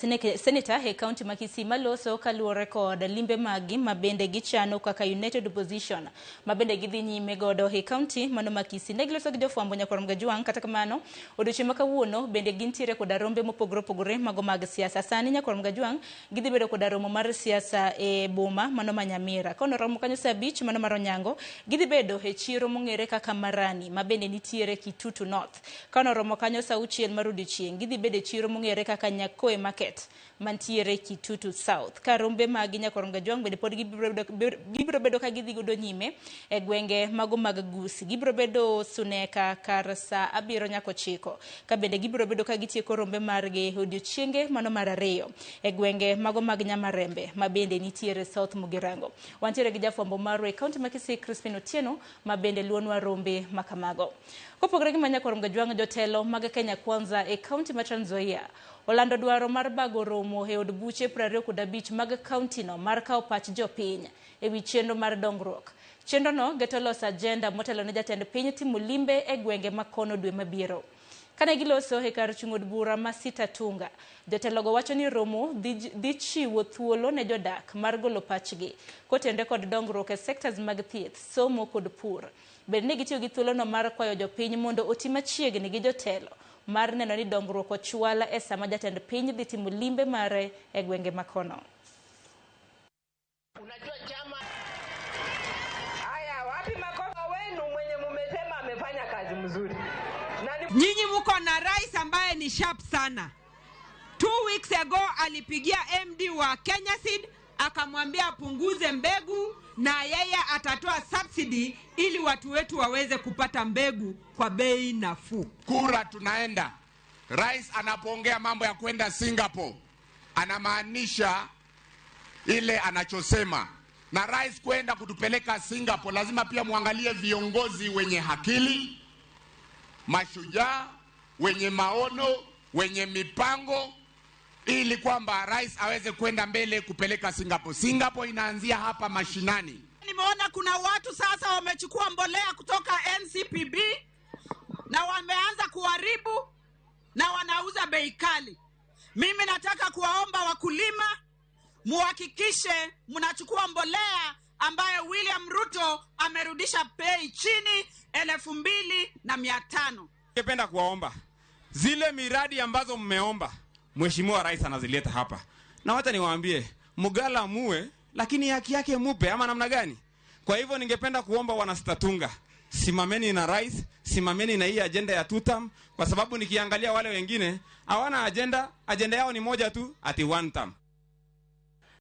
Senator e kaunti ma Kisii maloso kaluwore kod limbe maggi ma bende gichano kaka United Opposition ma bende gidhi nyime godo e kaunti mano ma Kisii. Ne giloso gi jofwambo nyakwar Mgajwang', kata kamano odiochieng' ma kawuono bende gintiere koda rombe mopogore opogore mago mag siasa. Sani nyakwar Mgajwang' gidhi bedo koda romo mar siasa e boma mano ma Nyamira. Kono romo kanyo saa 5 mano mar Onyango, gidhi bedo e chiro mong'ere kaka Marani ma bende nitiere Kitutu North. Kano romo kanyo saa 6 mar odiochieng', gidhi bedo e chiro mong'ere kaka Nyakoe Market mantiere Kitutu South. Ka rombe magi nyakwar Mgajwang' bende pod gibiro bedo ka gidhi godo nyime e gwenge mago mag Gusii. Gibiro bedo Suneka kar saa 7 nyaka 9. Ka bende gibiro bedo ka gitieko rombe margi odiochienge mano mar 2 e gwenge mago mag Nyamarembe ma bende nitiere South Mugirango. Wantiere gi jafwambo marwa e kaunti ma Kisii Crispin Otieno ma bende luonwa rombe makamago. Kopogore gi ma nyakwar Mgajwang', jotelo mag Kenya Kwanza e kaunti ma Trans Nzoia olando dwaro mar bago romo e od buche 25 mag kaunti no mar kawo pach jopiny e wi chenro mar dongruok. Chenro no geto loso agenda motelo ne jatend piny timo limbe e gwenge ma kono dwe mabiro. Kane giloso e kar chung' od bura ma Sitatunga, jotelogo wacho ni romo dhi chiwo thuolo ne jodak mar golo pachgi kotenore kod dongruok e sectors mag thieth, somo kod pur. Bende ne gitiyo gi thuolono mar kwayo jopiny mondo oti machiegni gi jotelo mar neno ni dongruok ochwal e sama jatend piny dhi timo limbe mare e gwenge makono. Unajua chama. Haya, wapi makofi wenu mwenye mumesema amefanya kazi mzuri? Nyinyi muko na rais ambaye ni sharp sana. 2 weeks ago alipigia MD wa Kenya Seed akamwambia apunguze mbegu na yeye atatoa subsidy ili watu wetu waweze kupata mbegu kwa bei nafuu. Kura tunaenda. Rais anapoongea mambo ya kwenda Singapore anamaanisha ile anachosema. Na rais kwenda kutupeleka Singapore lazima pia muangalie viongozi wenye akili, mashujaa, wenye maono, wenye mipango, ili kwamba rais aweze kwenda mbele kupeleka Singapore. Singapore inaanzia hapa mashinani. Nimeona kuna watu sasa wamechukua mbolea kutoka NCPB na wameanza kuharibu na wanauza bei kali. Mimi nataka kuwaomba wakulima muhakikishe mnachukua mbolea ambayo William Ruto amerudisha bei chini 2,500. Ningependa kuwaomba zile miradi ambazo mmeomba Mheshimiwa Rais anazileta hapa. Na wacha niwaambie, mgala muwe lakini haki yake mupe, ama namna gani? Kwa hivyo ningependa kuomba wana Sitatunga, simameni na rais, simameni na hii agenda ya tutam, kwa sababu nikiangalia wale wengine hawana agenda, agenda yao ni moja tu, ati one term.